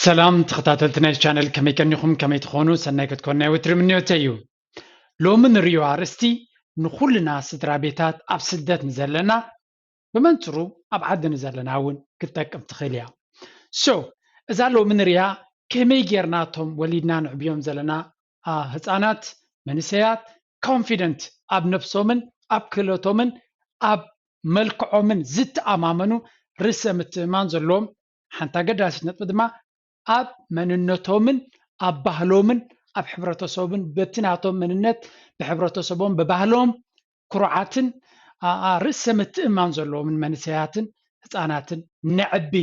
ሰላም ተኸታተልቲ ናይ ቻነል፣ ከመይ ቀኒኹም? ከመይ ትኾኑ? ሰናይ ክትኮኑ ናይ ወትሪ ምንዮተይ እዩ። ሎሚ ንርእዮ ኣርእስቲ ንኹልና ስድራ ቤታት ኣብ ስደት ንዘለና፣ ብመንጽሩ ኣብ ዓዲ ንዘለና እውን ክትጠቅም ትኽእል እያ። So እዛ ሎሚ ንርእያ ከመይ ጌርና እቶም ወሊድና ንዕብዮም ዘለና፣ አ፣ ህፃናት፣ መንእሰያት ኮንፊደንት ኣብ ነብሶምን ኣብ ክእለቶምን ኣብ መልክዖምን ዝተኣማመኑ፣ ርእሰ ምትእማን ዘለዎም፣ ሓንቲ ኣገዳሲት ነጥቢ ድማ ኣብ መንነቶምን ኣብ ባህሎምን ኣብ ሕብረተሰቡን በቲ ናቶም መንነት ብሕብረተሰቦም ብባህሎም ኩሩዓትን፣ አ፣ አ፣ ርእሰ ምትእማን ዘለዎምን መንእሰያትን ህፃናትን ነዕቢ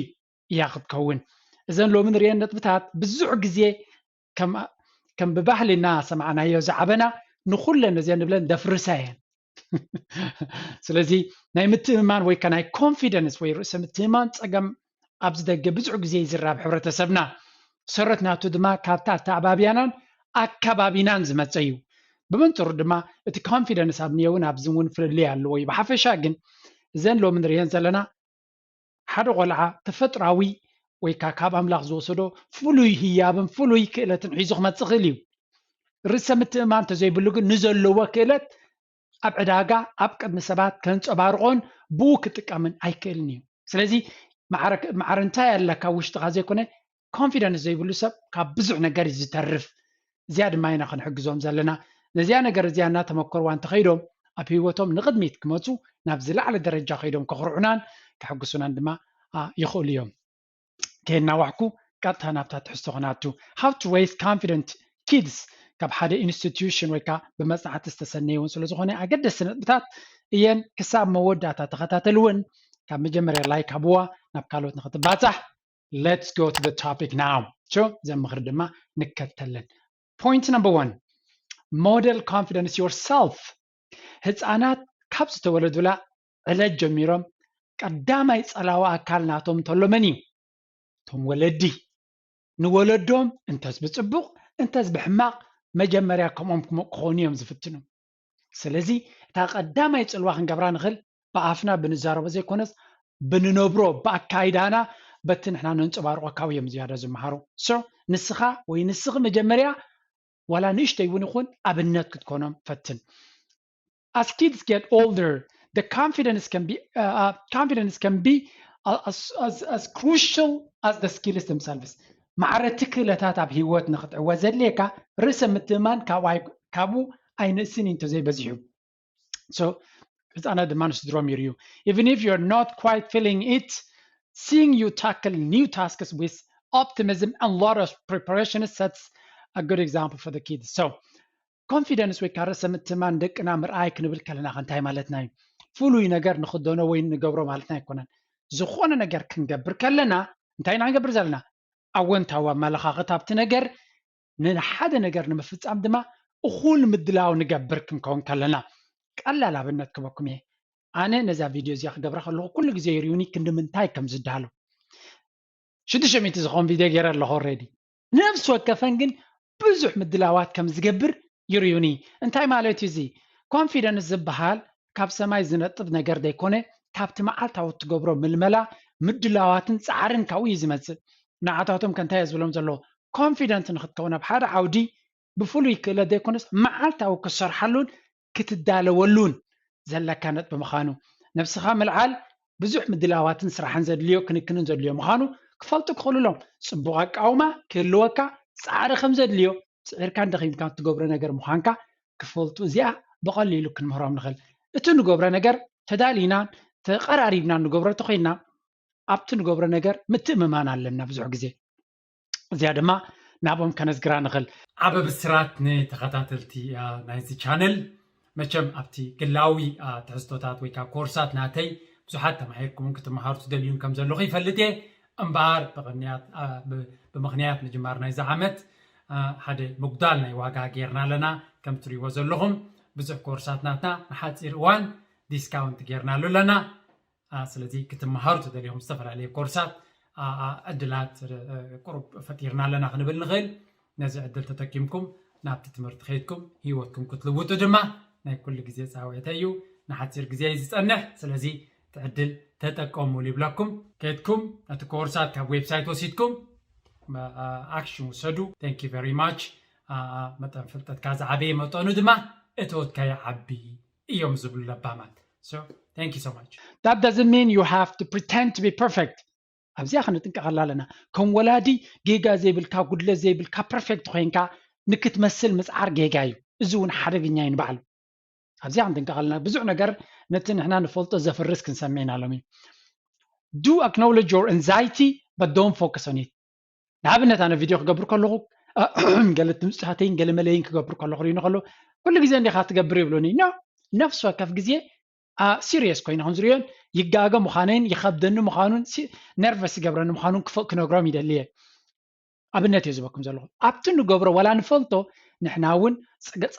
እያ ክትከውን። እዘን ሎሚ ንሪአን ነጥብታት ብዙሕ ግዜ ከም፣ ከም ብባህልና ሰማዕናዮ ዝዓበና ንኹለን እዚአን ንብለን ደፍርሳ እየን። ስለዚ ናይ ምትእምማን ወይ ከ ናይ ኮንፊደንስ ወይ ርእሰ ምትእምማን ጸገም ኣብዚ ደገ ብዙሕ ግዜ ይዝራብ ሕብረተሰብና። ሰረት ናቱ ድማ ካብታ ኣተዓባብያናን ኣከባቢናን ዝመጸ እዩ። ብመንጽሩ ድማ እቲ ኮንፊደንስ ኣብ ንየውን ኣብዚ እውን ፍልልይ ኣለዎ እዩ። ብሓፈሻ ግን እዘን ሎሚ ንሪአን ዘለና ሓደ ቆልዓ ተፈጥራዊ ወይ ከ ካብ ኣምላኽ ዝወሰዶ ፍሉይ ህያብን ፍሉይ ክእለትን ሒዙ ክመጽእ ይኽእል እዩ። ርእሰ ምትእምማን እንተዘይብሉ ግን ንዘለዎ ክእለት ኣብ ዕዳጋ ኣብ ቅድሚ ሰባት ከንጸባርቖን ብኡ ክጥቀምን ኣይክእልን እዩ። ስለዚ ማዕረ፣ ማዕረ እንታይ ኣለካ ውሽጥኻ ዘይኮነ ኮንፊደንስ ዘይብሉ ሰብ ካብ ብዙሕ ነገር እዩ ዝተርፍ። እዚኣ ድማ ኢና ክንሕግዞም ዘለና። ነዚኣ ነገር እዚኣ እናተመከርዋ እንተኸይዶም ኣብ ህይወቶም ንቕድሚት ክመፁ ናብ ዝለዓለ ደረጃ ከይዶም ከኽርዑናን ከሕግሱናን ድማ፣ አ፣ ይኽእሉ እዮም። ከየናዋሕኩ ቀጥታ ናብታ ትሕዝቶ ክናቱ። How to raise confident kids ካብ ሓደ ኢንስቲትዩሽን ወይ ከዓ ብመፅናዕቲ ዝተሰነየ እውን ስለ ዝኾነ ኣገደስቲ ነጥብታት እየን። ክሳብ መወዳእታ ተኸታተልውን። ካብ መጀመርያ ላይክ ሃብዋ ናብ ካልኦት ንክትባፃሕ። Let's go to the topic now. So እዘን ምኽሪ ድማ ንከተለን። Point number one, model confidence yourself. ህፃናት ካብ ዝተወለዱላ ዕለት ጀሚሮም ቀዳማይ ጸላዊ ኣካል ናቶም እንተሎ መን እዩ? እቶም ወለዲ። ንወለዶም እንተስ ብጽቡቕ እንተስ ብሕማቕ መጀመርያ ከምኦም ክሞ-፣ ክኾኑ እዮም ዝፍትኑ። ስለዚ እታ ቀዳማይ ጽልዋ ክንገብራ ንኽእል ብኣፍና ብንዛረቦ ዘይኮነስ ብንነብሮ፣ ብኣካይዳና፣ በቲ ንሕና ነንጸባርቆ ካብኡ እዮም ዝያዳ ዝመሃሩ። So ንስኻ ወይ ንስኺ መጀመርያ ዋላ ንእሽተይ እውን ይኹን ኣብነት ክትኮኖም ፈትን። As kids get older, the confidence can be, uh, uh, confidence can be, uh, as, as, as crucial as the skills themselves. ማዕረ እቲ ክእለታት ኣብ ህይወት ንክትዕወት ዘድልየካ ርእሰ ምትእማን ካብኡ ኣይ-፣ ካብኡ ኣይንእስን እዩ እንተዘይበዚሑ። So ህፃናት ድማ ንስድሮም ይርእዩ። Even if you're not quite feeling it, seeing you tackle new tasks with optimism and lot of preparation sets a good example for the kids. So ኮንፊደንስ ወይ ከዓ ርእሰ ምትእማን ደቅና ምርኣይ ክንብል ከለና ከ እንታይ ማለትና እዩ? ፍሉይ ነገር ንኽደኖ ወይ ንገብሮ ማለትና ኣይኮነን። ዝኾነ ነገር ክንገብር ከለና እንታይ ኢና ክንገብር ዘለና? ኣወንታዊ ኣመለኻኽታ ኣብቲ ነገር፣ ንሓደ ነገር ንምፍጻም ድማ እኹል ምድላው ንገብር ክንከውን ከለና። ቀላል ኣብነት ክበኩም እየ። ኣነ ነዛ ቪድዮ እዚኣ ክገብራ ከለኹ ኩሉ ግዜ ይርዩኒ ክንዲ ምንታይ ከም ዝዳሎ። ሽዱሽተ ሚእቲ ዝኸውን ቪድዮ ገይረ ኣለኹ ኦልሬዲ። ንነፍሲ ወከፈን ግን ብዙሕ ምድላዋት ከም ዝገብር ይርዩኒ። እንታይ ማለት እዩ እዚ? ኮንፊደንስ ዝበሃል ካብ ሰማይ ዝነጥብ ነገር ዘይኮነ፣ ካብቲ መዓልታዊ እትገብሮ ምልመላ፣ ምድላዋትን ጻዕርን ካብኡ እዩ ዝመጽእ። ንዓታቶም ከ እንታይ እየ ዝብሎም ዘለኹ? ኮንፊደንት ንኽትከውን ኣብ ሓደ ዓውዲ ብፍሉይ ክእለት ዘይኮነስ መዓልታዊ ክትሰርሓሉን ክትዳለወሉን ዘለካ ነጥቢ ምዃኑ፣ ነብስኻ ምልዓል ብዙሕ ምድላዋትን ስራሕን ዘድልዮ ክንክንን ዘድልዮ ምዃኑ ክፈልጡ ክኽእሉ ኣለዎም። ጽቡቕ ኣቃውማ ክህልወካ፣ ጻዕሪ ከም ዘድልዮ፣ ጽዒርካን ደኺምካን እትገብሮ ነገር ምዃንካ ክፈልጡ፣ እዚኣ ብቐሊሉ ክንምህሮም ንኽእል። እቲ ንገብሮ ነገር ተዳሊናን ተቐራሪብናን ንገብሮ እንተኾይንና፣ ኣብቲ ንገብሮ ነገር ምትእምማን ኣለና ብዙሕ ግዜ። እዚኣ ድማ ናብኦም ከነዝግራ ንኽእል። ዓቢ ብስራት ንተኸታተልቲ፣ አ፣ ናይዚ ቻነል። መቸም ኣብቲ ግላዊ፣ አ፣ ትሕዝቶታት ወይ ከዓ ኮርሳት ናተይ ብዙሓት ተማሂርኩምን ክትመሃሩ ትደልዩን ከም ዘለኹ ይፈልጥ እየ። እምበኣር ብቕንያት፣ አ፣ ብ-፣ ብምኽንያት ምጅማር ናይዚ ዓመት፣ አ፣ ሓደ ምጉዳል ናይ ዋጋ ጌርና ኣለና። ከም ትሪእዎ ዘለኹም ብዙሕ ኮርሳት ናትና ንሓፂር እዋን ዲስካውንት ጌርናሉ ኣለና። አ፣ ስለዚ ክትመሃሩ ትደልዮም ዝተፈላለየ ኮርሳት፣ አ፣ አ፣ ዕድላት፣ እ፣ ቁሩብ ፈጢርና ኣለና ክንብል ንኽእል። ነዚ ዕድል ተጠቂምኩም ናብቲ ትምህርቲ ከይድኩም ህይወትኩም ክትልውጡ ድማ ናይ ኩሉ ግዜ ጻውዒተይ እዩ። ንሓጺር ግዜ እዩ ዝጸንሕ። ስለዚ እቲ ዕድል ተጠቀሙሉ ይብለኩም። ከይድኩም ነቲ ኮርሳት ካብ ዌብሳይት ወሲድኩም action ውሰዱ። Thank you very much። መጠን ፍልጠትካ ዝዓበየ መጠኑ ድማ እተወትካ ይዓቢ እዮም ዝብሉ ለባማት። So thank you so much። That doesn't mean you have to pretend to be perfect። ኣብዚኣ ክንጥንቀቐላ ኣለና። ከም ወላዲ ጌጋ ዘይብልካ፣ ጉድለት ዘይብልካ፣ ፐርፌክት ኮይንካ ንክትመስል ምፅዓር ጌጋ እዩ። እዚ እውን ሓደገኛ እዩ ንባዕሉ። ኣብዚኣ ክንጥንቀቕ ኣለና። ብዙሕ ነገር ነቲ ንሕና ንፈልጦ ዘፍርስ ክንሰምዕ ኢና ሎሚ። Do acknowledge your anxiety, but don't focus on it። ንኣብነት ኣነ ቪድዮ ክገብር ከለኹ ገለ ድምፅታተይን ገለ መለይን ክገብር ከለኹ ሪኢኒ ከሎ ኩሉ ግዜ እንዲኻ ትገብር ይብሉኒ። ኖ፣ ነፍሲ ወከፍ ግዜ ሲሪየስ ኮይነ ከም ዝሪኦን ይጋገ ምዃነይን ይኸብደኒ ምዃኑን ነርቨስ ይገብረኒ ምዃኑን ክነግሮም ይደሊ እየ። ኣብነት እየ ዝበኩም ዘለኹ። ኣብቲ ንገብሮ ዋላ ንፈልጦ ንሕና እውን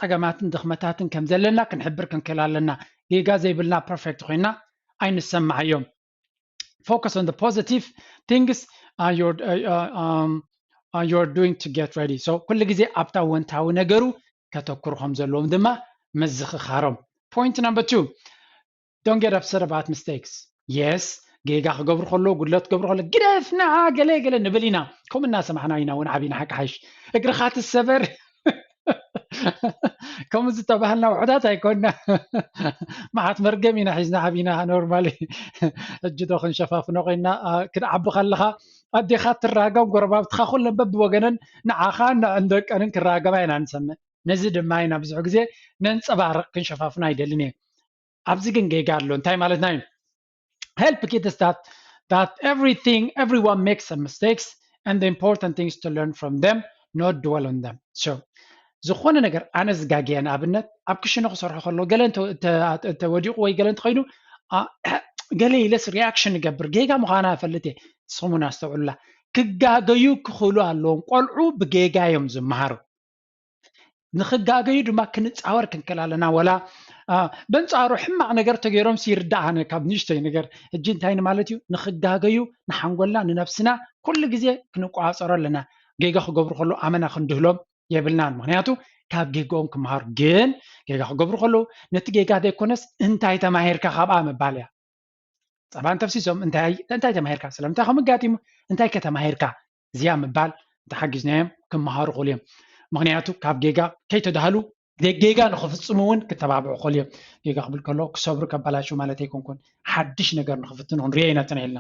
ፀገማትን ድኽመታትን ከም ዘለና ክንሕብር ክንክእል ኣለና። ጌጋ ዘይብልና ፐርፌክት ኮይና ኣይንሰማዓዮም። Focus on the positive things uh, you're, uh, um, uh, you're doing to get ready. So ኩሉ ግዜ ኣብታ ወንታዊ ነገሩ ከተኩሩ ከም ዘለዎም ድማ ምዝኽኻሮም። Point number two, don't get upset about mistakes. Yes, ጌጋ ክገብሩ ከሎ፣ ጉድለት ክገብሩ ከሎ፣ ግደፍ ንዓ ገለ ገለ ንብል ኢና። ከምኡ እናሰማዕና ኢና እውን ዓቢና። ሓቂ ሓይሽ እግርኻ ትሰበር። ከምኡ ዝተባህልና ውሑዳት ኣይኮና። መዓት መርገም ኢና ሒዝና ዓቢና። ኖርማሊ ሕጂ ዶ ክንሸፋፍኖ ኮይና። ክድዓቢ ከለኻ ኣዴኻ ትራገም፣ ጎረባብትኻ ኩለን በብወገነን ንዓኻ ንዕንደቀንን ክራገማ ኢና ንሰምዕ። ነዚ ድማ ኢና ብዙሕ ግዜ ነንፀባርቕ፣ ክንሸፋፍኖ ኣይደልን እየ። ኣብዚ ግን ጌጋ ኣሎ። እንታይ ማለትና እዩ? Help kids that that everything everyone makes some mistakes and the important things to learn from them, not dwell on them. So ዝኾነ ነገር ኣነ ዝጋገየ ንኣብነት ኣብ ክሽነ ክሰርሖ ከሎ ገለ እንተወዲቑ ወይ ገለ እንተኸይኑ ገለ ኢለስ ሪያክሽን ይገብር። ጌጋ ምዃና እፈልጥ እየ። ንስኹም እውን ኣስተውዕሉላ። ክጋገዩ ክኽእሉ ኣለዎም። ቆልዑ ብጌጋ እዮም ዝመሃሩ። ንኽጋገዩ ድማ ክንፃወር ክንክእል ኣለና። ወላ በንፃሩ ሕማቕ ነገር ተገይሮም ይርዳእ። ኣነ ካብ ንእሽተይ ነገር ሕጂ እንታይ ንማለት እዩ? ንኽጋገዩ ንሓንጎልና ንነብስና ኩሉ ግዜ ክንቆፃፀሮ ኣለና። ጌጋ ክገብሩ ከሎ ኣመና ክንድህሎም የብልናን። ምክንያቱ ካብ ጌጋኦም ክመሃሩ። ግን ጌጋ ክገብሩ ከለዉ ነቲ ጌጋ ዘይኮነስ እንታይ ተማሂርካ ካብኣ ምባል እያ። ፀባ እንተፍሲሶም እንታይ እንታይ ተማሂርካ? ስለምንታይ ከም ኣጋጢሙ እንታይ ከተማሂርካ? እዚኣ ምባል እንተሓጊዝናዮም ክመሃሩ ክእሉ እዮም። ምክንያቱ ካብ ጌጋ ከይተዳህሉ ጌጋ ንክፍፅሙ እውን ክተባብዑ ክእሉ እዮም። ጌጋ ክብል ከሎ ክሰብሩ ከበላሹ ማለት ኣይኮንኩን፣ ሓድሽ ነገር ንክፍትኑ ክንሪኦ ኢና ፅንሕ ኢልና።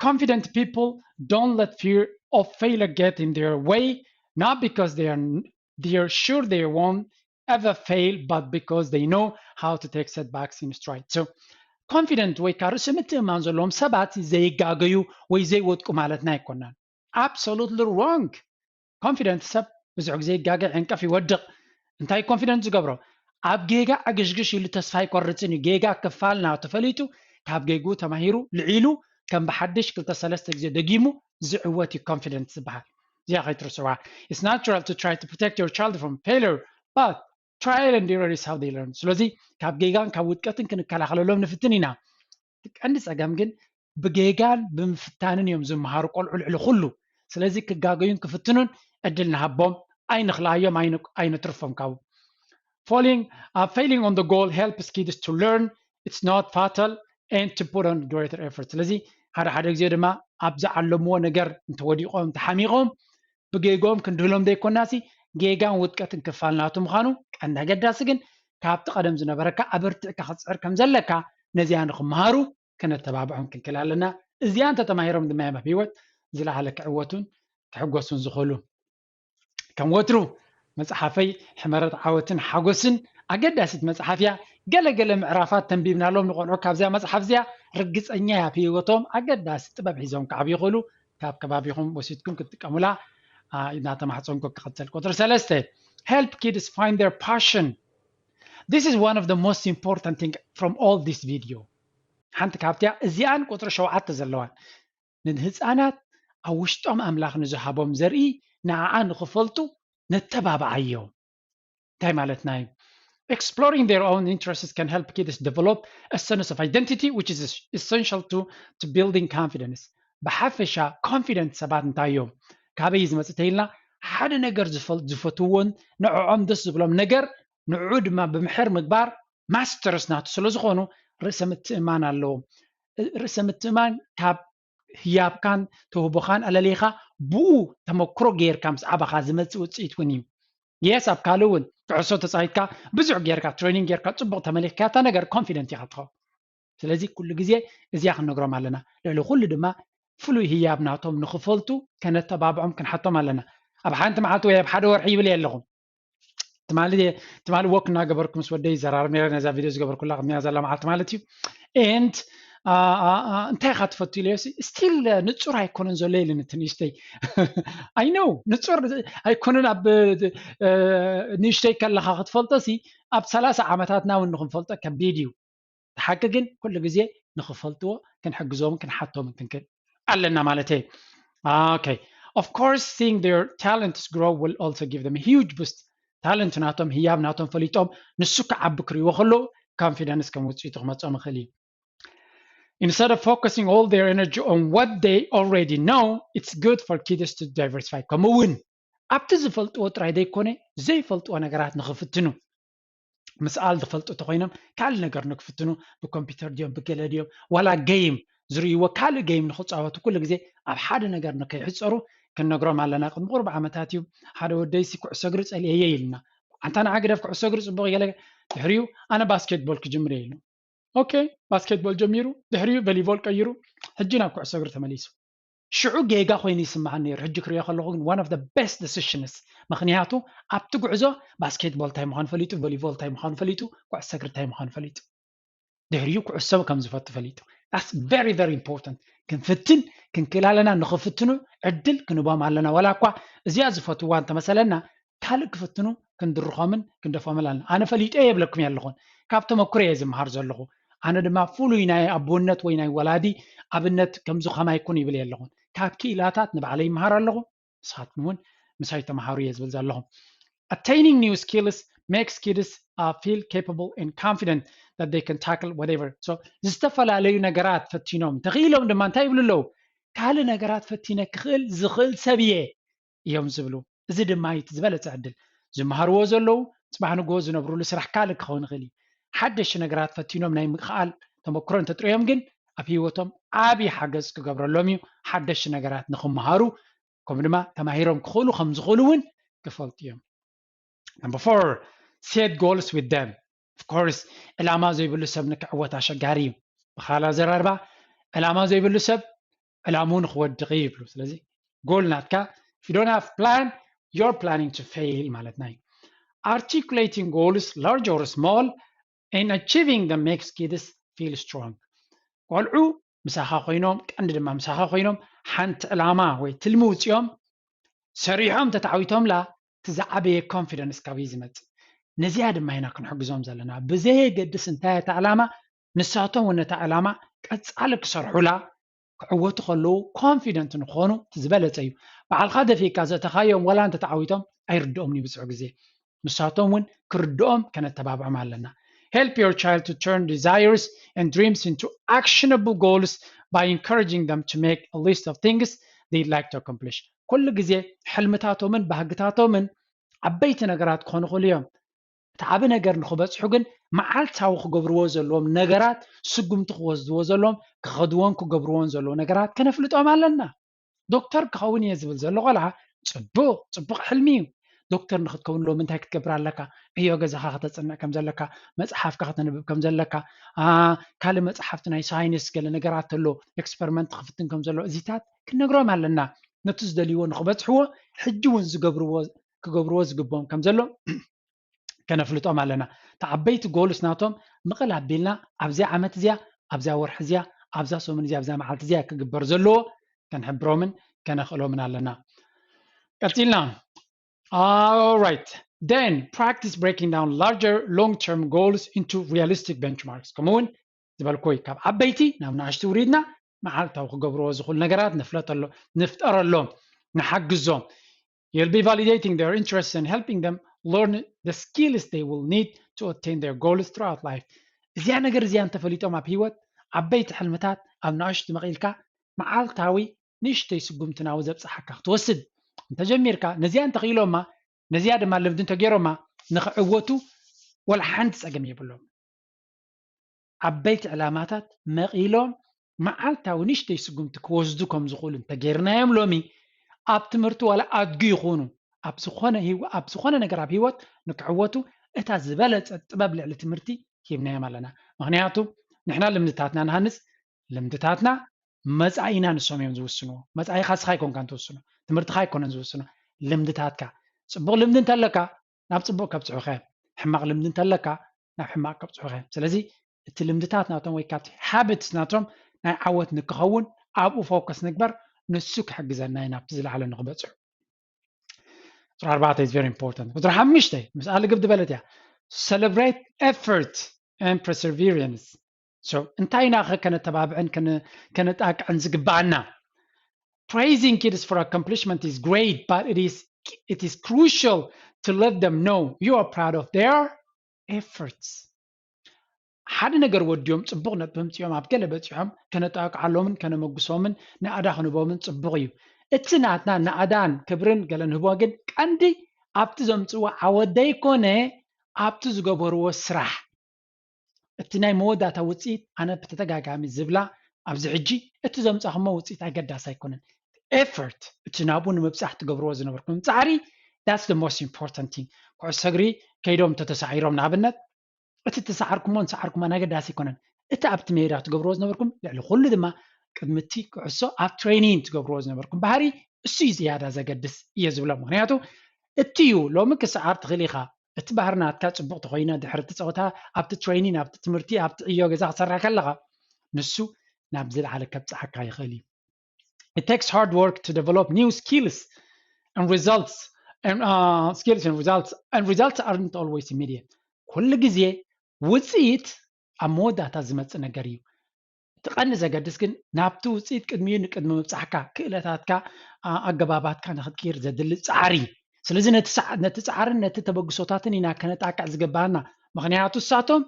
Confident people don't let fear of failure get in their way, not because they are they are sure they won't ever fail, but because they know how to take setbacks in stride. So confident ወይ ከዓ ርእሲ ምትእማን ዘለዎም ሰባት ዘይጋገዩ ወይ ዘይወድቁ ማለትና ኣይኮናን። Absolutely wrong። ኮንፊደንት ሰብ ብዙሕ ግዜ ይጋገ፣ ዕንቀፍ፣ ይወድቕ። እንታይ ኮንፊደንት ዝገብሮ? ኣብ ጌጋ ዕግሽግሽ ኢሉ ተስፋ ኣይቆርፅን እዩ። ጌጋ ክፋል ናቱ ፈሊጡ ካብ ጌግኡ ተማሂሩ ልዒሉ ከም ብሓድሽ ክልተ ሰለስተ ግዜ ደጊሙ ዝዕወት እዩ ኮንፊደንት ዝበሃል። እዚኣ ከይትርስዋ። It's natural to try to protect your child from failure, but trial and error is how they learn. ስለዚ ካብ ጌጋን ካብ ውድቀትን ክንከላኸለሎም ንፍትን ኢና። ቀንዲ ፀገም ግን ብጌጋን ብምፍታንን እዮም ዝመሃሩ ቆልዑ ልዕሊ ኩሉ። ስለዚ ክጋገዩን ክፍትኑን ዕድል ንሃቦም፣ ኣይንኽልኣዮም፣ ኣይንትርፎም ካብኡ። Falling, uh, failing on the goal helps kids to learn it's not fatal and to put on greater effort. ስለዚ ሓደ ሓደ ግዜ ድማ ኣብ ዝዓለምዎ ነገር እንተወዲቖም እንተሓሚቖም ብጌግኦም ክንድህሎም ዘይኮናሲ ጌጋን ውድቀትን ክፋል ናቱ ምዃኑ ቀንዲ ኣገዳሲ ግን ካብቲ ቀደም ዝነበረካ ኣበርቲዕካ ክትፅዕር ከም ዘለካ ነዚኣ ንክመሃሩ ከነተባብዖም ክንክእል ኣለና። እዚኣ እንተተማሂሮም ድማ እዮም ኣብ ህይወት ዝለዓለ ክዕወቱን ክሕጎሱን ዝኽእሉ። ከም ወትሩ መፅሓፈይ ሕመረት ዓወትን ሓጎስን ኣገዳሲት መፅሓፍ እያ። ገለገለ ምዕራፋት ተንቢብናሎም ንቆልዑ ካብዚኣ መፅሓፍ እዚኣ ርግፀኛ እያ ኣብ ህይወቶም ኣገዳሲ ጥበብ ሒዞም ክዓብዩ ይኽእሉ። ካብ ከባቢኹም ወሲድኩም ክትጥቀሙላ እናተማሕፀንኩ ክቐፅል። ቁፅሪ ሰለስተ፣ help kids find their passion. This is one of the most important thing from all this video. ሓንቲ ካብቲያ እዚኣን ቁፅሪ ሸውዓተ ዘለዋን ንህፃናት ኣብ ውሽጦም ኣምላኽ ንዝሃቦም ዘርኢ ንዓኣ ንኽፈልጡ ነተባብዓዮም። እንታይ ማለትና እዩ? Exploring their own interests can help kids develop a sense of identity, which is essential to, to building confidence. ብሓፈሻ ኮንፊደንት ሰባት እንታይ እዮም? ካበይ ዝመፅእ ተይልና ሓደ ነገር ዝፈትውዎን ንዕዖም ደስ ዝብሎም ነገር ንዕዑ ድማ ብምሕር ምግባር ማስተርስ ናቱ ስለዝኾኑ ርእሰ ምትእማን ኣለዎም። ርእሰ ምትእማን ካብ ህያብካን ተውህቦኻን ኣለሊኻ ብኡ ተመክሮ ጌርካ ምስ ዓባኻ ዝመፅእ ውፅኢት እውን እዩ። የስ ኣብ ካልእ እውን ኩዕሶ ተፃዊትካ ብዙሕ ጌርካ ትሬኒንግ ጌርካ ፅቡቕ ተመሊኽካ እታ ነገር ኮንፊደንት ኢኻ ትኸውን። ስለዚ ኩሉ ግዜ እዚኣ ክንነግሮም ኣለና። ልዕሊ ኩሉ ድማ ፍሉይ ህያብ ናቶም ንኽፈልጡ ከነተባብዖም ክንሓቶም ኣለና። ኣብ ሓንቲ መዓልቲ ወይ ኣብ ሓደ ወርሒ ይብል የለኹም። ትማሊ ትማሊ ወክ እናገበርኩ ምስ ወደይ ይዘራረብ ነረ ነዛ ቪድዮ ዝገበርኩላ ቅድሚያ ዘላ መዓልቲ ማለት እዩ። ኤንድ እንታይ ኢኻ ትፈቱ ኢለዮ፣ ስቲል ንፁር ኣይኮነን ዘሎ ኢልን እቲ ንእሽተይ። ኣይ ኖው ንፁር ኣይኮነን ኣብ ንእሽተይ ከለኻ ክትፈልጦ ሲ ኣብ ሰላሳ ዓመታትና እውን ንክንፈልጦ ከቢድ እዩ። ሓቂ ግን ኩሉ ግዜ ንክፈልጥዎ ክንሕግዞምን ክንሓቶምን ክንክእል ኣለና ማለት እዩ። Okay, of course, seeing their talents grow will also give them a huge boost. ታለንት ናቶም ህያብ ናቶም ፈሊጦም ንሱ ክዓቢ ክሪእዎ ከለዉ ኮንፊደንስ ከም ውፅኢቱ ክመፅኦም ይኽእል እዩ። Instead of focusing all their energy on what they already know, it's good for kids to diversify. ከምኡ እውን ኣብቲ ዝፈልጥዎ ጥራይ ዘይኮነ ዘይፈልጥዎ ነገራት ንኽፍትኑ ምስኣል ዝፈልጡ እንተኮይኖም ካልእ ነገር ንክፍትኑ ብኮምፒውተር ድዮም ብገለ ድዮም ዋላ ገይም ዝርእይዎ ካልእ ገይም ንክፃወቱ ኩሉ ግዜ ኣብ ሓደ ነገር ንከይሕፀሩ ክንነግሮም ኣለና። ቅድሚ ቁርብ ዓመታት እዩ ሓደ ወደይሲ ኩዕሶ እግሪ ፀሊኤየ ኢልና ኣንታ ንዓ ግደፍ ኩዕሶ እግሪ ፅቡቅ ገለ ድሕሪኡ ኣነ ባስኬትቦል ክጅምር እየ ኢሉ። ኦኬ ባስኬትቦል ጀሚሩ ድሕሪኡ ቨሊቦል ቀይሩ ሕጂ ናብ ኩዕሶ እግሪ ተመሊሱ። ሽዑ ጌጋ ኮይኑ ይስምዓኒ ነይሩ። ሕጂ ክሪኦ ከለኹ ግን one of the best decisions፣ ምኽንያቱ ኣብቲ ጉዕዞ ባስኬትቦል እንታይ ምዃኑ ፈሊጡ፣ ቮሊቦል እንታይ ምዃኑ ፈሊጡ፣ ኩዕሶ እግሪ እንታይ ምዃኑ ፈሊጡ፣ ድሕሪኡ ኩዕሶ ከም ዝፈቱ ፈሊጡ። That's very very important። ክንፍትን ክንክእል ኣለና። ንኽፍትኑ ዕድል ክንቦም ኣለና። ዋላ እኳ እዚኣ ዝፈትዋ እንተመሰለና ካልእ ክፍትኑ ክንድርኾምን ክንደፎምን ኣለና። ኣነ ፈሊጠ የብለኩም ኣለኹን፣ ካብ ተመክሮ እየ ዝመሃር ዘለኹ። ኣነ ድማ ፍሉይ ናይ ኣቦነት ወይ ናይ ወላዲ ኣብነት ከምዚ ከማይ ኩን ይብል የለኹን። ካብ ክኢላታት ንባዕለይ ይመሃር ኣለኹ፣ ንስኻትኩም እውን ምሳይ ተመሃሩ እየ ዝብል ዘለኹ። Attaining new skills makes kids uh, feel capable and confident that they can tackle whatever. So ዝተፈላለዩ ነገራት ፈቲኖም ተኽኢሎም ድማ እንታይ ይብሉ ኣለዉ? ካልእ ነገራት ፈቲነ ክኽእል ዝኽእል ሰብ እየ እዮም ዝብሉ። እዚ ድማ እዩ እቲ ዝበለፀ ዕድል። ዝመሃርዎ ዘለዉ ፅባሕ ንግሆ ዝነብርሉ ስራሕ ካልእ ክኸውን ይኽእል እዩ። ሓደሽቲ ነገራት ፈቲኖም ናይ ምክኣል ተመክሮ እንተጥርዮም ግን ኣብ ህይወቶም ዓብዪ ሓገዝ ክገብረሎም እዩ። ሓደሽቲ ነገራት ንክመሃሩ ከምኡ ድማ ተማሂሮም ክኽእሉ ከም ዝኽእሉ እውን ክፈልጡ እዮም። Number four, set goals with them. Of course, ዕላማ ዘይብሉ ሰብ ንክዕወት ኣሸጋሪ እዩ። ብኻላ ዘራርባ ዕላማ ዘይብሉ ሰብ ዕላምኡ ንክወድቕ እዩ ይብሉ። ስለዚ ጎል ናትካ if you don't have plan, you're planning to fail ማለትና እዩ። Articulating goals, large or small, and achieving them makes kids feel strong. ቆልዑ ምሳኻ ኮይኖም ቀንዲ ድማ ምሳኻ ኮይኖም ሓንቲ ዕላማ ወይ ትልሚ ውፅኦም ሰሪሖም ተታዕዊቶምላ እቲ ዝዓበየ ኮንፊደንስ ካበይ ዝመፅእ? ነዚኣ ድማ ኢና ክንሕግዞም ዘለና። ብዘየገድስ እንታይ እታ ዕላማ ንሳቶም እውን ነታ ዕላማ ቀፃሊ ክሰርሑላ ክዕወቱ ከለዉ ኮንፊደንት ንክኾኑ እቲ ዝበለፀ እዩ። ባዕልካ ደፊእካ ዘእተኻዮም ዋላ እንተተዓዊቶም ኣይርድኦምን እዩ ብዙሕ ግዜ። ንሳቶም እውን ክርድኦም ከነተባብዖም ኣለና። Help your child to turn desires and dreams into actionable goals by encouraging them to make a list of things they'd like to accomplish. ኩሉ ግዜ ሕልምታቶምን ባህግታቶምን ዓበይቲ ነገራት ክኾኑ ይኽእሉ እዮም። እቲ ዓቢ ነገር ንኽበፅሑ ግን መዓልታዊ ክገብርዎ ዘለዎም ነገራት ስጉምቲ ክወስድዎ ዘለዎም ክኸድዎን ክገብርዎን ዘለዎ ነገራት ከነፍልጦም ኣለና። ዶክተር ክኸውን እየ ዝብል ዘሎ ቆልዓ ፅቡቕ ፅቡቕ ሕልሚ እዩ። ዶክተር ንክትከውን ሎሚ እንታይ ክትገብር ኣለካ? ዕዮ ገዛኻ ከተፅንዕ ከም ዘለካ፣ መፅሓፍካ ከተንብብ ከም ዘለካ፣ ካልእ መፅሓፍቲ ናይ ሳይንስ ገለ ነገራት ተሎ ኤክስፐሪመንት ክፍትን ከም ዘሎ እዚታት ክንነግሮም ኣለና። ነቲ ዝደልይዎ ንክበፅሕዎ ሕጂ እውን ዝገብርዎ ክገብርዎ ዝግብኦም ከም ዘሎ ከነፍልጦም ኣለና። እቲ ዓበይቲ ጎልስ ናቶም ምቕል ኣቢልና ኣብዚኣ ዓመት እዚኣ ኣብዚኣ ወርሒ እዚኣ ኣብዛ ሰሙን እዚኣ ኣብዛ መዓልቲ እዚኣ ክግበር ዘለዎ ከንሕብሮምን ከነኽእሎምን ኣለና። ቀፂልና All right, then practice breaking down larger long-term goals into realistic benchmarks. ከምኡ እውን ዝበልኩ ወይ ካብ ዓበይቲ ናብ ንኣሽቱ ውሪድና መዓልታዊ ክገብርዎ ዝኽእሉ ነገራት ንፍለጠሎ ንፍጠረሎም ንሓግዞም። You'll be validating their interests and helping them learn the skills they will need to attain their goals throughout life. እዚኣ ነገር እዚኣ እንተፈሊጦም ኣብ ህይወት ዓበይቲ ሕልምታት ኣብ ንኣሽቱ መቒልካ መዓልታዊ ንእሽተይ ስጉምቲ ናብኡ ዘብፅሓካ ክትወስድ እንተጀሚርካ ነዚኣ እንተኽኢሎማ ነዚኣ ድማ ልምዲ እንተገይሮማ ንክዕወቱ ወላ ሓንቲ ፀገም የብሎም። ዓበይቲ ዕላማታት መቒሎም መዓልታዊ ንእሽተይ ስጉምቲ ክወስዱ ከም ዝኽእሉ እንተገይርናዮም ሎሚ ኣብ ትምህርቲ ዋላ ኣድጊ ይኹኑ ኣብ ዝኾነ ህይወ- ኣብ ዝኾነ ነገር ኣብ ህይወት ንክዕወቱ እታ ዝበለጸ ጥበብ ልዕሊ ትምህርቲ ሂብናዮም ኣለና። ምኽንያቱ ንሕና ልምድታትና ንሃንጽ፣ ልምድታትና መጻኢና ንሶም እዮም ዝውስንዎ። መጻኢኻ ንስኻ ኣይኮንካን ትውስኖ፣ ትምህርትኻ ኣይኮነን ዝውስኖ፣ ልምድታትካ። ጽቡቕ ልምዲ እንተለካ ናብ ጽቡቕ ከብጽሑኻ እዮም። ሕማቕ ልምዲ እንተለካ ናብ ሕማቕ ከብጽሑኻ እዮም። ስለዚ እቲ ልምድታት ናቶም ወይ ካብቲ ሃብትስ ናቶም ናይ ዓወት ንክኸውን ኣብኡ ፎከስ ንግበር፣ ንሱ ክሕግዘና እዩ ናብቲ ዝለዓለ ንክበጽሑ። ቁፅሪ ኣርባዕተ is very important። ቁፅሪ ሓሙሽተ ምስኣ ልግብ ዝበለት እያ። Celebrate effort and perseverance. So እንታይ ኢና ከ ከነተባብዕን ከነ- ከነጣቅዕን ዝግባኣና? Praising kids for accomplishment is great, but it is it is crucial to let them know you are proud of their efforts. ሓደ ነገር ወዲዮም ጽቡቕ ነጥቢ ምጽኦም ኣብ ገለ በጺሖም ከነጣቅዓሎምን ከነመጉሶምን ንኣዳ ክንህቦምን ጽቡቕ እዩ። እቲ ናትና ንኣዳን ክብርን ገለ ንህቦ ግን ቀንዲ ኣብቲ ዘምጽዎ ዓወት ዘይኮነ ኣብቲ ዝገበርዎ ስራሕ። እቲ ናይ መወዳእታ ውፅኢት ኣነ ብተደጋጋሚ ዝብላ ኣብዚ ሕጂ እቲ ዘምፃኹሞ ውፅኢት ኣገዳሲ ኣይኮነን። ኤፈርት እቲ ናብኡ ንምብፃሕ ትገብርዎ ዝነበርኩም ፃዕሪ that's the most important thing። ኩዕሶ እግሪ ከይዶም ተተሳዒሮም ንኣብነት እቲ ተሰዓርኩሞን ሰዓርኩማን ኣገዳሲ ኣይኮነን። እቲ ኣብቲ ሜዳ ትገብርዎ ዝነበርኩም ልዕሊ ኩሉ ድማ ቅድሚ እቲ ኩዕሶ ኣብ ትሬኒንግ ትገብርዎ ዝነበርኩም ባህሪ እሱ እዩ ዝያዳ ዘገድስ እየ ዝብሎ። ምክንያቱ እቲ እዩ ሎሚ ክሰዓር ትኽእል ኢኻ። እቲ ባህሪ ናትካ ፅቡቅ ተኮይነ ድሕሪ እቲ ፀወታ ኣብቲ ትሬኒንግ ኣብቲ ትምህርቲ ኣብቲ ዕዮ ገዛ ክሰርሕ ከለኻ ንሱ ናብ ዝለዓለ ከብፅሓካ ይኽእል እዩ። It takes hard work to develop new skills and results and uh, skills and results and results aren't always immediate. ኩሉ ግዜ ውፅኢት ኣብ መወዳእታ ዝመፅእ ነገር እዩ። እቲ ቀንዲ ዘገድስ ግን ናብቲ ውፅኢት ቅድሚኡ ንቅድሚ ምብፃሕካ ክእለታትካ ኣገባባትካ ንክትቅይር ዘድሊ ፃዕሪ። ስለዚ ነቲ ፃዕርን ነቲ ተበግሶታትን ኢና ከነጣቅዕ ዝገባና። ምክንያቱ እሳቶም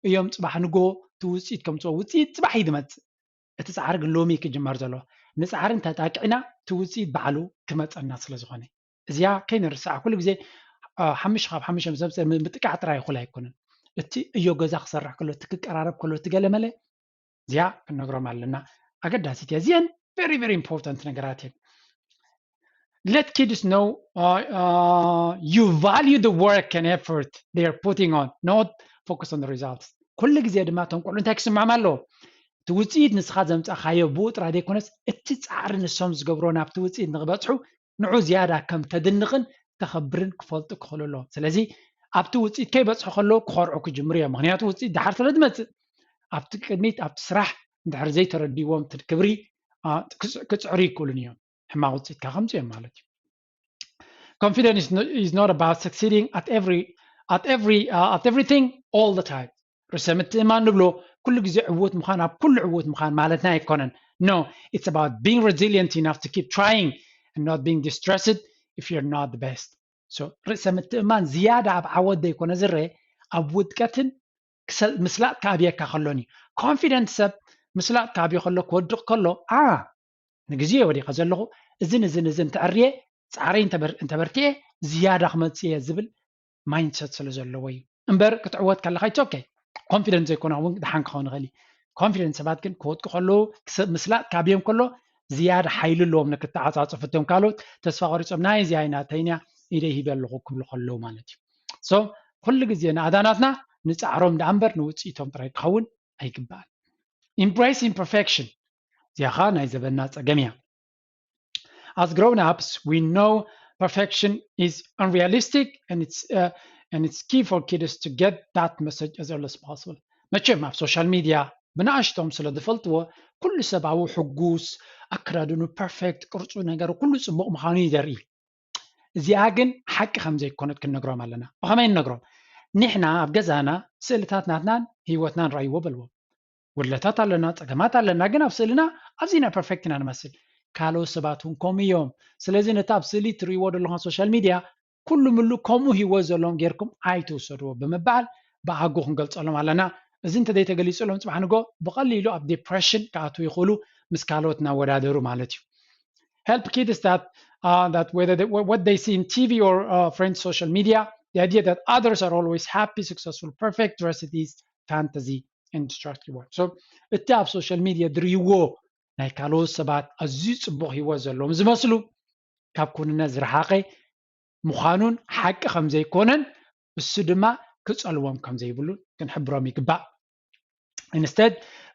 እዮም ፅባሕ ንጎ እቲ ውፅኢት ከምፅኦ ውፅኢት ፅባሕ እዩ ዝመፅእ። እቲ ፃዕሪ ግን ሎሚ ክጅመር ዘለዎ ንፃዕሪ እንተጣቂዕና እቲ ውፅኢት ባዕሉ ክመፀና ስለዝኮነ እዚኣ ከይንርስዓ ኩሉ ግዜ ሓሙሽተ ካብ ሓሙሽተ ምስ ምጥቃዕ ጥራይ ይኹል ኣይኮነን። እቲ እዮ ገዛ ክሰርሕ ከሎ እቲ ክቀራረብ ከሎ እቲ ገለመለ እዚኣ ክንነግሮም ኣለና። ኣገዳሲት እያ። እዚአን very very important ነገራት እየን። Let kids know uh, uh, you value the work and effort they are putting on, not focus on the results. ኩሉ ግዜ ድማ እቶም ቆልዑ እንታይ ክስምዖም ኣለዎ? እቲ ውፅኢት ንስኻ ዘምፃእካዮ ብኡ ጥራይ ዘይኮነስ እቲ ፃዕሪ ንሶም ዝገብሮ ናብቲ ውፅኢት ንክበፅሑ ንዑ ዝያዳ ከም ተድንቕን ተኸብርን ክፈልጡ ክኽእሉ ኣለዎም። ስለዚ ኣብቲ ውፅኢት ከይበፅሑ ከለዉ ክኾርዑ ክጅምሩ እዮም። ምክንያቱ ውፅኢት ድሓር ስለ ዝመፅእ ኣብቲ ቅድሚት ኣብቲ ስራሕ እንድሕር ዘይተረድእዎም እቲ ክብሪ ክፅዕሩ ይክእሉን እዮም። ሕማቅ ውፅኢትካ ከምፅኡ እዮም ማለት እዩ። Confidence is not about succeeding at every at every uh, at everything all the time. ርእሰ ምትእማን ንብሎ ኩሉ ግዜ ዕዉት ምዃን ኣብ ኩሉ ዕዉት ምዃን ማለትና ኣይኮነን። No, it's about being resilient enough to keep trying and not being distressed if you're not the best. So ርእሰ ምትእማን ዝያዳ ኣብ ዓወት ዘይኮነ ዝረአ ኣብ ውድቀትን ክሰ- ምስላጥ ክኣብየካ ከሎን እዩ። ኮንፊደንት ሰብ ምስላጥ ክኣብዮ ከሎ ክወድቕ ከሎ ኣ ንግዜ ወዲቐ ዘለኹ እዝን እዝን እዝን ተዕርየ ፃዕረይ እንተበር- እንተበርትየ ዝያዳ ክመፅእ እየ ዝብል ማይንድሰት ስለ ዘለዎ እዩ እምበር ክትዕወት ከለካ it's okay። ኮንፊደንት ዘይኮነ እውን ድሓን ክኸውን ይኽእል እዩ። ኮንፊደንት ሰባት ግን ክወድቁ ከለዉ ክስ- ምስላጥ ካብዮም ከሎ ዝያዳ ሓይሊ ኣለዎም ንክተዓፃፅፉ እቶም ካልኦት ተስፋ ቆሪፆም ናይ እዚኣ ኣይናተይን እያ ኢደይ ሂበ ኣለኹ ክብሉ ከለዉ ማለት እዩ። So ኩሉ ግዜ ንኣዳናትና ንፃዕሮም ደኣ እምበር ንውፅኢቶም ጥራይ ክኸውን ኣይግባእን። Embrace imperfection እዚኣ ኸዓ ናይ ዘበና ፀገም እያ። As grown-ups, we know perfection is unrealistic and it's uh, and it's key for kids to get that message as early as possible. መቸም ኣብ ሶሻል ሚድያ ብንኣሽቶም ስለ ዝፈልጥዎ ኩሉ ሰብ ኣብኡ ሕጉስ ኣከዳድኑ ፐርፌክት ቅርፁ ነገሩ ኩሉ ፅቡቅ ምዃኑ እዩ ዘርኢ። እዚኣ ግን ሓቂ ከም ዘይኮነት ክንነግሮም ኣለና። ብኸመይ ንነግሮም? ንሕና ኣብ ገዛና ስእልታት ናትናን ህይወትናን ረኣይዎ በልዎም። ጉድለታት ኣለና፣ ፀገማት ኣለና፣ ግን ኣብ ስእልና ኣዚና ፐርፌክት ኢና ንመስል። ካልኦት ሰባት እውን ከምኡ እዮም። ስለዚ ነቲ ኣብ ስእሊ እትርእይዎ ዘለኹም ሶሻል ሚድያ ኩሉ ምሉእ ከምኡ ህይወት ዘለዎም ጌርኩም ኣይትውሰድዎ ብምባል ብኣጉ ክንገልፀሎም ኣለና። እዚ እንተዘይተገሊፅሎም ፅባሕ ንጎ ብቐሊሉ ኣብ ዲፕሬሽን ክኣትዉ ይኽእሉ ምስ ካልኦት እናወዳደሩ ማለት እዩ። Help kids that uh, that whether they, what they see in T V or uh, friends social media, the idea that others are always happy, successful, perfect, dressed is fantasy. and destructive one. So እቲ ኣብ social media ድርእይዎ ናይ ካልኦት ሰባት ኣዝዩ ጽቡቕ ህይወት ዘለዎም ዝመስሉ ካብ ኩንነት ዝረሓቐ ምዃኑን ሓቂ ከም ዘይኮነን እሱ ድማ ክጸልዎም ከም ዘይብሉን ክንሕብሮም ይግባእ። Instead,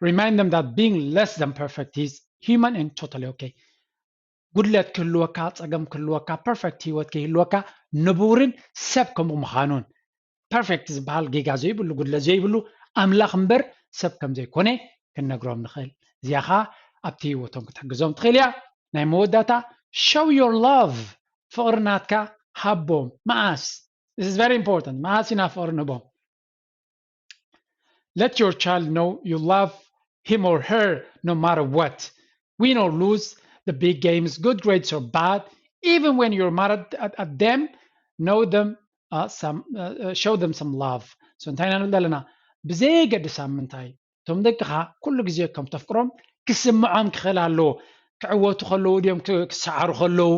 remind them that being less than perfect is human and totally okay. ጉድለት ክህልወካ፣ ጸገም ክህልወካ፣ perfect ህይወት ከይህልወካ ንቡርን ሰብ ከምኡ ምዃኑን። Perfect ዝበሃል ጌጋ ዘይብሉ፣ ጉድለት ዘይብሉ ኣምላኽ እምበር ሰብ ከም ዘይኮነ ክንነግሮም ንኽእል። እዚኣ ኸኣ ኣብቲ ህይወቶም ክትሕግዞም ትኽእል እያ። ናይ መወዳእታ፣ show your love፣ ፍቕሪ ናትካ ሃቦም። መዓስ? This is very important። መዓስ ኢና ፍቕሪ ንህቦም? Let your child know you love him or her no matter what. Win or lose, the big games, good grades or bad, even when you're mad at, at, at them, know them uh, some, uh, uh, show them some love. So እንታይ ኢና ንብል ዘለና? ብዘየገድስ ኣብ ምንታይ እቶም ደቅኻ ኩሉ ግዜ ከም ተፍቅሮም ክስምዖም ክኽእል ኣለዎ። ክዕወቱ ከለዉ ድዮም ክ- ክሰዓሩ ከለዉ፣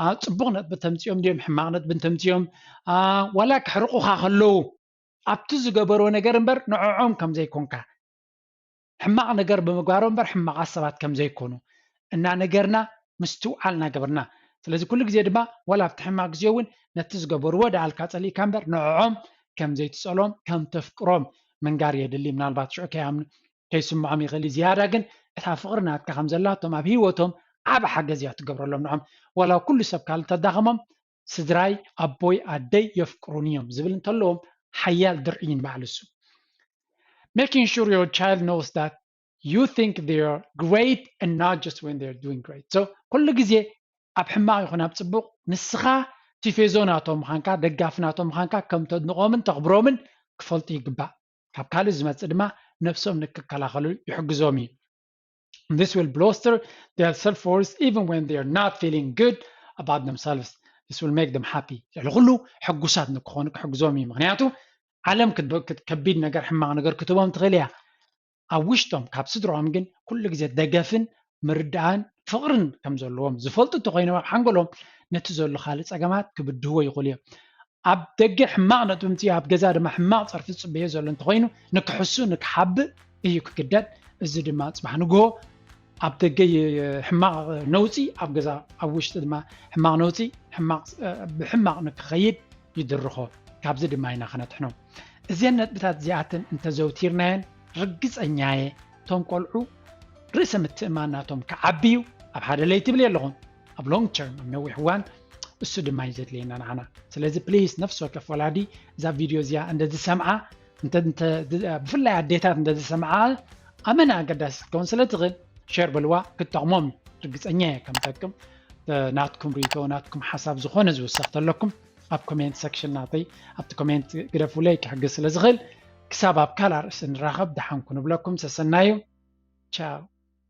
አ፣ ጽቡቕ ነጥቢ ተምጽኦም ድዮም ሕማቕ ነጥቢ ተምጽኦም፣ አ፣ ዋላ ክሕርቑኻ ከለዉ ኣብቲ ዝገበርዎ ነገር እምበር ንዕዖም ከም ዘይኮንካ፣ ሕማቕ ነገር ብምግባሮም እምበር ሕማቓት ሰባት ከም ዘይኮኑ እናነገርና ምስትውዓል እናገበርና። ስለዚ ኩሉ ግዜ ድማ ዋላ ኣብቲ ሕማቕ ግዜ እውን ነቲ ዝገበርዎ ደኣልካ ጸሊእካ እምበር ንዕዖም ከም ዘይትጸልኦም ከም ተፍቅሮም ምንጋር የድሊ። ምናልባት ሽዑ ከይኣምኑ ከይስምዖም ይኽእል እዩ። ዝያዳ ግን እታ ፍቕሪ ናትካ ከም ዘላቶም ኣብ ህይወቶም ዓቢ ሓገዝ እያ ትገብረሎም። ንዖም ዋላ ኩሉ ሰብ ካልእ ተዳኸሞም ስድራይ ኣቦይ ኣደይ የፍቅሩኒ እዮም ዝብል እንተለዎም ሓያል ድርዒ ንባዕሉ እሱ። Making sure your child knows that you think they are great and not just when they're doing great. So ኩሉ ግዜ ኣብ ሕማቕ ይኹን ኣብ ጽቡቕ ንስኻ ቲፌዞ ናቶም ምዃንካ ደጋፊ ናቶም ምዃንካ ከም ተድንቖምን ተኽብሮምን ክፈልጡ ይግባእ። ካብ ካልእ ዝመጽእ ድማ ነብሶም ንክከላኸሉ ይሕግዞም እዩ። This will bolster their self-worth even when they are not feeling good about themselves. This will make them happy. ልዕሊ ኩሉ ሕጉሳት ንክኾኑ ክሕግዞም እዩ። ምክንያቱ ዓለም ክትበ- ክት- ከቢድ ነገር ሕማቕ ነገር ክትቦም ትኽእል እያ። ኣብ ውሽጦም ካብ ስድራኦም ግን ኩሉ ግዜ ደገፍን ምርዳእን ፍቕርን ከም ዘለዎም ዝፈልጡ እንተኮይኖም ኣብ ሓንጎሎም ነቲ ዘሎ ካልእ ጸገማት ክብድህዎ ይኽእሉ እዮም። ኣብ ደገ ሕማቕ ነጥቢ ምጽኡ ኣብ ገዛ ድማ ሕማቕ ጸርፊ ዝጽበዮ ዘሎ እንተኮይኑ ንክሕሱ ንክሓብእ እዩ ክግደድ። እዚ ድማ ጽባሕ ንግሆ ኣብ ደገ ይ- ሕማቕ ነውጺ ኣብ ገዛ ኣብ ውሽጢ ድማ ሕማቕ ነውጺ ሕማቕ እ፣ ብሕማቕ ንክኸይድ ይድርኾ። ካብዚ ድማ ኢና ክነትሕኖም። እዘን ነጥብታት እዚኣተን እንተዘውቲርናየን ርግጸኛየ እቶም ቆልዑ ርእሰ ምትእማን ናቶም ክዓቢ እዩ። ኣብ ሓደ ለይቲ ትብል ኣለኹም ኣብ long term ኣብ ነዊሕ እዋን እሱ ድማ እዩ ዘድልየና ንዓና። ስለዚ please ነፍሲ ወከፍ ወላዲ እዛ ቪድዮ እዚኣ እንተ ዝሰምዓ እንተ- እንተ- ብፍላይ ኣዴታት እንተ ዝሰምዓ ኣመና ኣገዳሲ ክትከውን ስለ ትኽእል ሸር በልዋ። ክጠቕሞም ርግጸኛ እየ ከም ጠቅም ናትኩም ርእቶ ናትኩም ሓሳብ ዝኾነ ዝውሰኽ ተለኩም ኣብ ኮሜንት ሰክሽን ናተይ ኣብቲ ኮሜንት ግደፉለይ ክሕግዝ ስለ ዝኽእል። ክሳብ ኣብ ካልእ ኣርእስቲ ንራኸብ ደሓንኩ ንብለኩም ሰሰናዩ። ቻው።